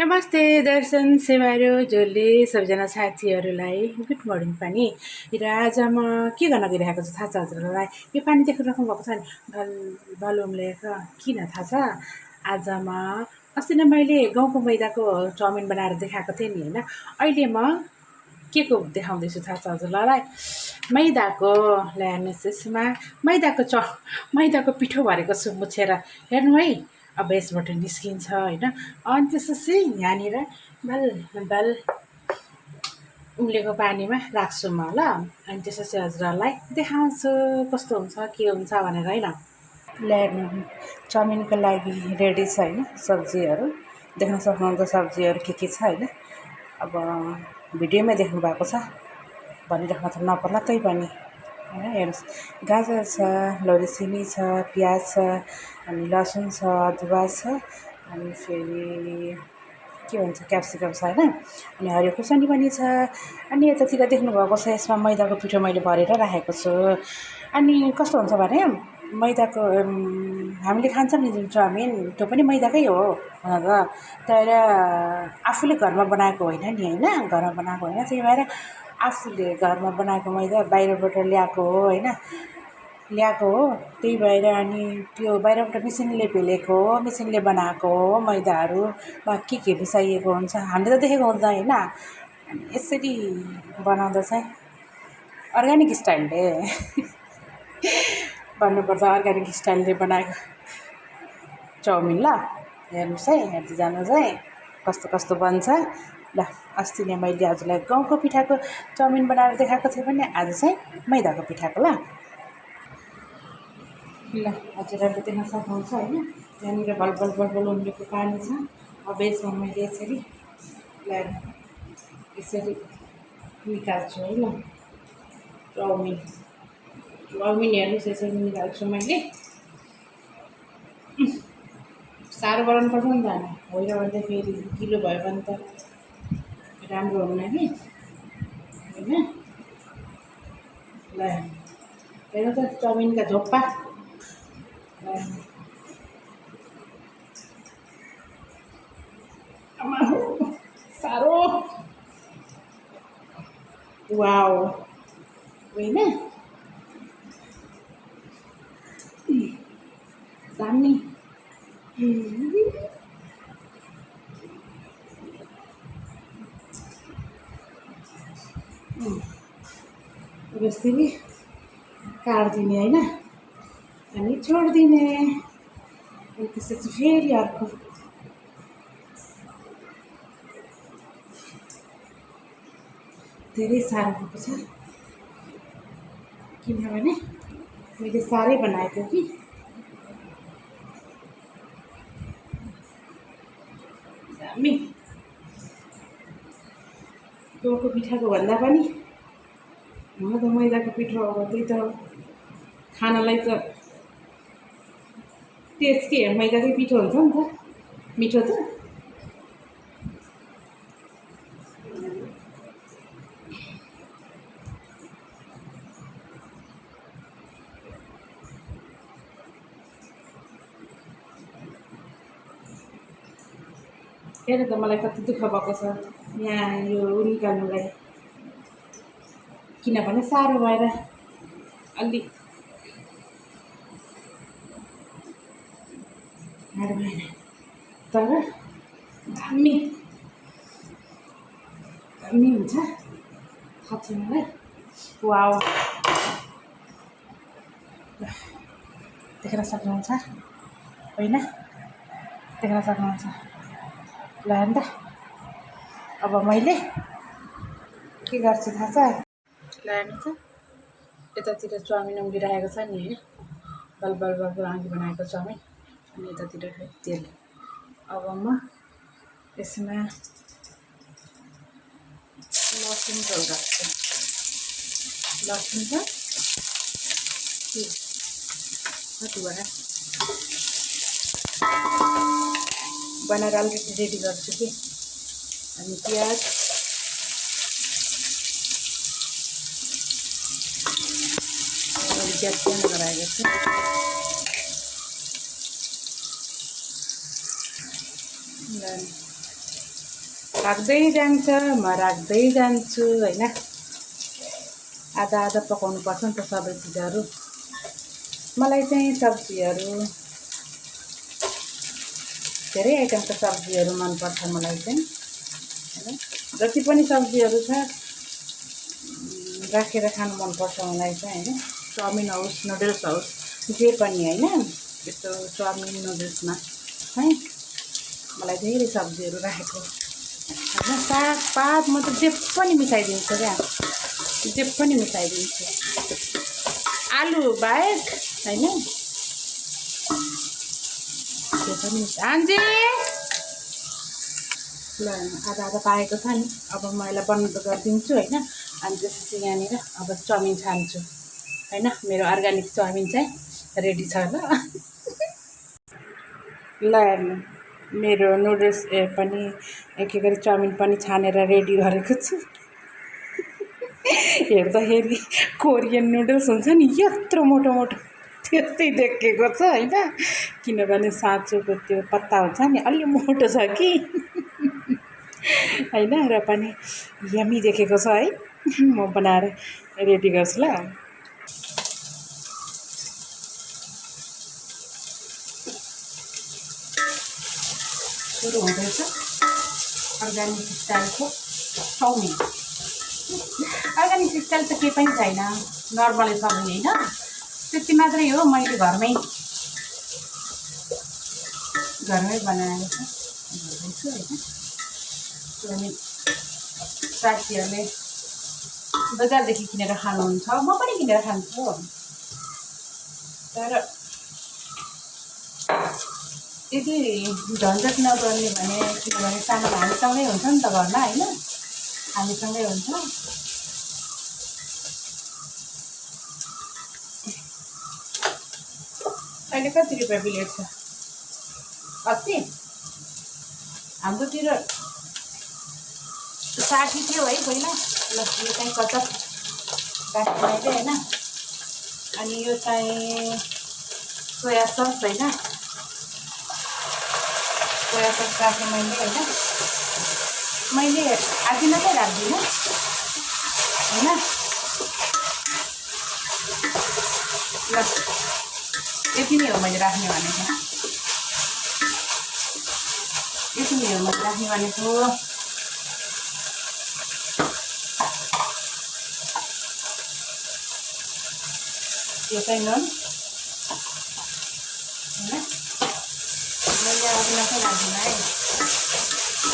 नमस्ते दर्शन सेवारो जोले सबैजना साथीहरूलाई गुड मर्निङ पनि र आज म के गर्न गइरहेको छु थाहा छ हजुरहरूलाई यो पानी देखेर राख्नु भएको छ नि भल उम्लेर किन थाहा छ आज म अस्ति नै मैले गाउँको मैदाको चाउमिन बनाएर देखाएको थिएँ नि होइन अहिले म के को देखाउँदैछु थाहा छ हजुरलाई मैदाको ल्यानुहोस् यसमा मैदाको पिठो भरेको छु मुछेर हेर्नु है अब यसबाट निस्किन्छ होइन अनि त्यसपछि यहाँनिर बल उम्लेको पानीमा राख्छु म ल अनि त्यसपछि हजुरहरूलाई देखाउँछु कस्तो हुन्छ के हुन्छ भनेर होइन ल हेर्नु चाउमिनको लागि रेडी छ होइन सब्जीहरू देख्न सक्नुहुन्छ सब्जीहरू के छ होइन अब भिडियोमै देख्नु भएको छ भनिराख्न त नपर्ला त्यही पनि होइन हेर्नुहोस् गाजर छ लौरीसिमी छ प्याज छ अनि लसुन छ अदुवा छ अनि फेरि के भन्छ क्याप्सिकम छ होइन अनि हरियो खुर्सानी पनि छ अनि यतातिर देख्नुभएको छ यसमा मैदाको पिठो मैले भरेर राखेको छु अनि कस्तो हुन्छ भने मैदाको हामीले खान्छौँ नि जुन चाउमिन त्यो पनि मैदाकै हो हुन त तर आफूले घरमा बनाएको होइन नि होइन घरमा बनाएको होइन त्यही भएर आफूले घरमा बनाएको मैदा बाहिरबाट ल्याएको हो होइन त्यही भएर अनि त्यो बाहिरबाट मिसिनले पेलेको मिसिनले बनाएको मैदाहरूमा के मिसाइएको हुन्छ हामीले त देखेको हुन्छ होइन यसरी बनाउँदा चाहिँ अर्ग्यानिक स्टाइलले भन्नुपर्छ अर्ग्यानिक स्टाइलले बनाएको चाउमिन ल हेर्नुहोस् है हेर्दै जानुहोस् है कस्तो कस्तो बन्छ ल अस्ति नै मैले हजुरलाई गाउँको पिठाको चाउमिन बनाएर देखाएको थिएँ भने आज चाहिँ मैदाको पिठाको ल हजुरहरूले देख्न सक्नुहुन्छ होइन यहाँनिर बल उम्लेको पानी छ अब यसमा मैले यसरी निकाल्छु है ल चाउमिन हेर्नुहोस् यसरी निकाल्छु मैले साह्रो बनाउनुपर्छ नि त होइन भने फेरि गिलो भयो भने त राम्रो हुन्न कि होइन ल हेर्नु त चाउमिनका झोप्पा साह्रो वाउ होइन दामी यसरी काटिदिने होइन अनि छोडिदिने अनि त्यसपछि फेरि अर्को धेरै साह्रो भएको छ किनभने मैले साह्रै बनाएको कि दामी गाउँको पिठाको भन्दा पनि हुन त मैदाको पिठो अब त्यही त खानालाई त टेस्ट के मैदाकै पिठो हुन्छ नि त मिठो त हेर त मलाई कति दुःख भएको छ यहाँ यो निकाल्नुलाई किनभने साह्रो भएर अलि गाह्रो भएन तर दामी हुन्छ थाहा छ मलाई वाउ देख्न सक्नुहुन्छ होइन देख्न सक्नुहुन्छ ल हेर्नु त अब मैले के गर्छु थाहा छ ल हेर्नु त यतातिर चाउमिन उम्लिरहेको छ नि होइन बल अघि बनाएको चाउमिन अनि यतातिर तेल अब म यसमा लसुन झोल राख्छु लसुन त अदुवा बनाएर अलरेडी रेडी गर्छु कि अनि प्याज ग्यास सानो गराएको छु राख्दै जान्छ, म राख्दै जान्छु होइन। आधा आधा पकाउनुपर्छ नि त सबै चिजहरू। मलाई चाहिँ सब्जीहरू धेरै आइटमको सब्जीहरू मनपर्छ मलाई चाहिँ होइन। जति पनि सब्जीहरू छ राखेर खानु मनपर्छ मलाई चाहिँ होइन। चाउमिन होस्, नुडल्स होस्, जे पनि होइन। यस्तो चाउमिन नुडल्समा है मलाई धेरै सब्जीहरू राखेको होइन। सागपात म त जे पनि मिसाइदिन्छु क्या, जे पनि मिसाइदिन्छु, आलु बाहेक होइन। जे पनि आन्जी ल आधा आधा पाएको छ नि, अब म यसलाई बन्द गरिदिन्छु होइन। अनि त्यसपछि यहाँनिर अब चाउमिन छान्छु होइन। मेरो अर्ग्यानिक चाउमिन चाहिँ रेडी छ ल। ल हेर्नु मेरो नुडल्स पनि के अरे चाउमिन पनि छानेर रेडी गरेको छु। हेर्दाखेरि कोरियन नुडल्स हुन्छ नि यत्रो मोटो मोटो त्यस्तै देखेको छ होइन। किनभने साँचोको त्यो पत्ता हुन्छ नि अलि मोटो छ कि होइन। र पनि यम्मी देखेको छ है। म बनाएर रेडी गर्छु ल। सुरु हुँदैछ अर्ग्यानिक स्टाइलको चाउमिन। अर्ग्यानिक स्टाइल त केही पनि छैन, नर्मलै चाउमिन होइन। त्यति मात्रै हो, मैले घरमै बनाएको गर्दैछु होइन। चाउमिन साथीहरूले बजारदेखि किनेर खानुहुन्छ, म पनि किनेर खान्छु। तर यदि झन्झट नगर्ने भने, किनभने सामान हामीसँगै हुन्छ नि त घरमा होइन, हामीसँगै हुन्छ। अहिले कति रुपियाँ प्लेट छ? 80। हाम्रोतिर 60 थियो है पहिला। ल यो चाहिँ 50 राखेँ मैले होइन। अनि यो चाहिँ सोया सस होइन, सोया सस राखेँ मैले होइन। मैले आधी मात्रै राख्दिनँ होइन। ल यति नै हो मैले राख्ने भनेको, यति नै हो मैले राख्ने भनेको। यो चाहिँ नुन होइन, मैले आधी मात्रै राख्दिनँ है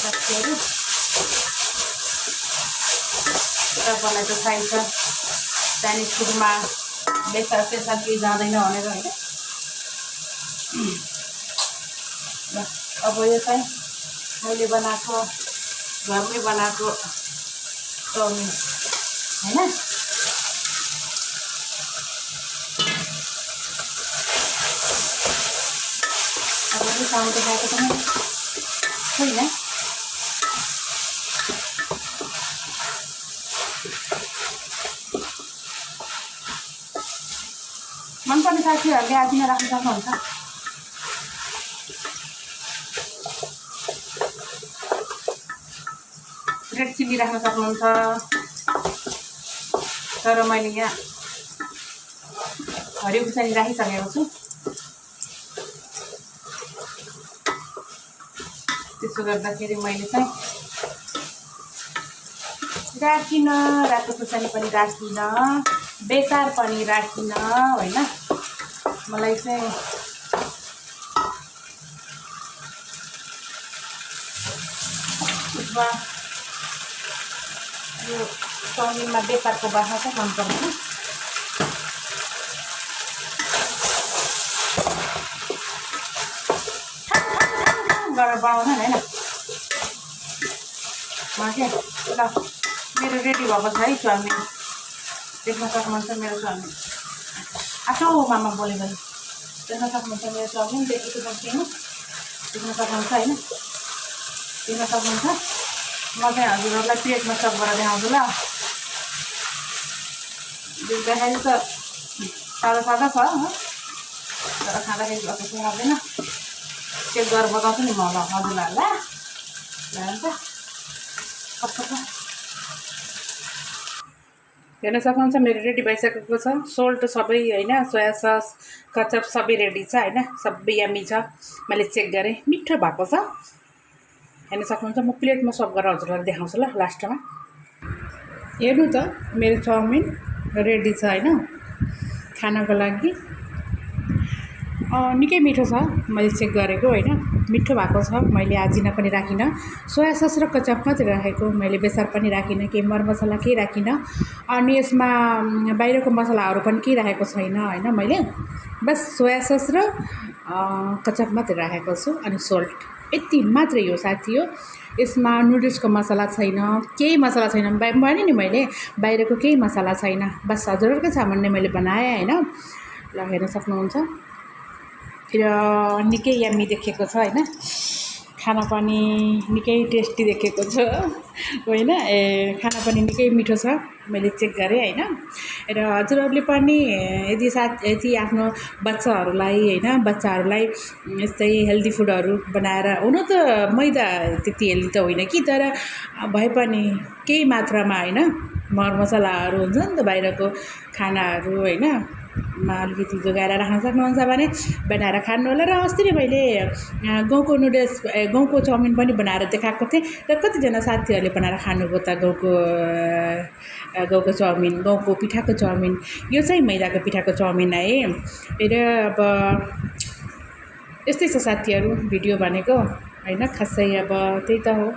साथीहरू। तपाईँलाई त थाहै छ चाइनिज फुडमा बेसार सेसार केही जाँदैन भनेर होइन। ल अब यो चाहिँ मैले बनाएको घरमै बनाएको चाउमिन होइन। अब यो साउन्ड देखाएको पनि छैन। मनपर्ने साथीहरूले आदिमा राख्न सक्नुहुन्छ। रेड चिल्ली राख्न सक्नुहुन्छ, तर मैले यहाँ हरियो खुर्सानी राखिसकेको छु। त्यसो गर्दाखेरि मैले चाहिँ राखिनँ, रातो खुर्सानी पनि राखिनँ, बेसार पनि राखिनँ होइन। मलाई चाहिँ यो चाउमिनमा बेसारको बाख्रा चाहिँ मन पर्दैन। गरेर बनाउँछ नि होइन के। ल मेरो रेडी भएको छ है चाउमिन, देख्न सक्नुहुन्छ मेरो चाउमिन। आठौँ मामा बोलेको देख्न सक्नुहुन्छ मेरो चाउमिन, देखेको सक्दिनँ, देख्न सक्नुहुन्छ होइन, देख्न सक्नुहुन्छ। म चाहिँ हजुरहरूलाई प्लेटमा सर्भ गरेर देखाउँछु ल। देख्दाखेरि त सादा सादा छ हो, तर खाँदाखेरि अति चाहिँ आउँदैन। चेक गरेर बताउँछु नि म ल हजुरहरूलाई ल। हेर्न सक्नुहुन्छ मेरो रेडी भइसकेको छ। सोल्ट सबै होइन, सोया सस कचप सबै रेडी छ होइन, सबै यम्मी छ। मैले चेक गरेँ, मिठो भएको छ। हेर्न सक्नुहुन्छ। म प्लेटमा सर्भ गरेर हजुरलाई देखाउँछु ल लास्टमा। हेर्नु त मेरो चाउमिन रेडी छ होइन खानको लागि। निकै मिठो छ, मैले चेक गरेको होइन, मिठो भएको छ। मैले आजिना पनि राखिनँ, सोया सस र कचप मात्रै राखेको, मैले बेसार पनि राखिनँ, केही मरमसला केही राखिनँ। अनि यसमा बाहिरको मसलाहरू पनि केही राखेको छैन होइन। मैले बस सोया सस र कचप मात्रै राखेको छु, अनि सोल्ट, यति मात्रै हो साथी हो। यसमा नुडल्सको मसला छैन, केही मसला छैन। भने नि मैले बाहिरको केही मसला छैन, बस हजुरहरूकै सामानले मैले बनाएँ होइन। ल हेर्न सक्नुहुन्छ। र निकै यम्मी देखेको छ होइन, खाना पनि निकै टेस्टी देखेको छ होइन। खाना पनि निकै मिठो छ, मैले चेक गरेँ होइन। र हजुरहरूले पनि यदि आफ्नो बच्चाहरूलाई यस्तै हेल्दी फुडहरू बनाएर, हुन त मैदा त्यति हेल्दी त होइन कि, तर भए पनि केही मात्रामा होइन, मरमसलाहरू हुन्छ नि त बाहिरको खानाहरू होइन, अलिकति जोगाएर राख्न सक्नुहुन्छ भने बनाएर खानु होला। र अस्ति नै मैले गाउँको गाउँको चाउमिन पनि बनाएर देखाएको थिएँ, र कतिजना साथीहरूले बनाएर खानुभयो त गाउँको चाउमिन, गाउँको पिठाको चाउमिन। यो चाहिँ मैदाको पिठाको चाउमिन है। र अब यस्तै छ साथीहरू भिडियो भनेको होइन, खासै अब त्यही त हो।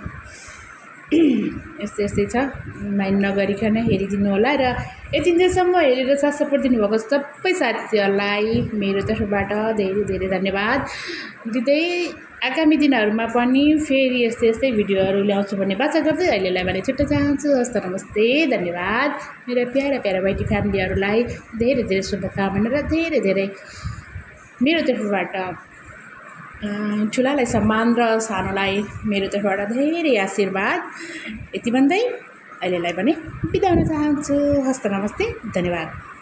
यस्तै छ, माइन्ड नगरिकन हेरिदिनु होला। र यति दिनसम्म हेरेर साथ सपोर्ट दिनुभएको सबै साथीहरूलाई मेरो तर्फबाट धेरै धेरै धन्यवाद दिँदै, आगामी दिनहरूमा पनि फेरि यस्तै भिडियोहरू ल्याउँछु भन्ने बाचा गर्दै अहिलेलाई भने छुट्न चाहन्छु। हस्त नमस्ते, धन्यवाद। मेरो प्यारा भाइटी फ्यामिलीहरूलाई धेरै धेरै शुभकामना र धेरै धेरै मेरो तर्फबाट ठुलालाई सम्मान र सानोलाई मेरो तर्फबाट धेरै आशीर्वाद। यति भन्दै अहिलेलाई भने बिदा हुन चाहन्छु। हस्त नमस्ते, धन्यवाद।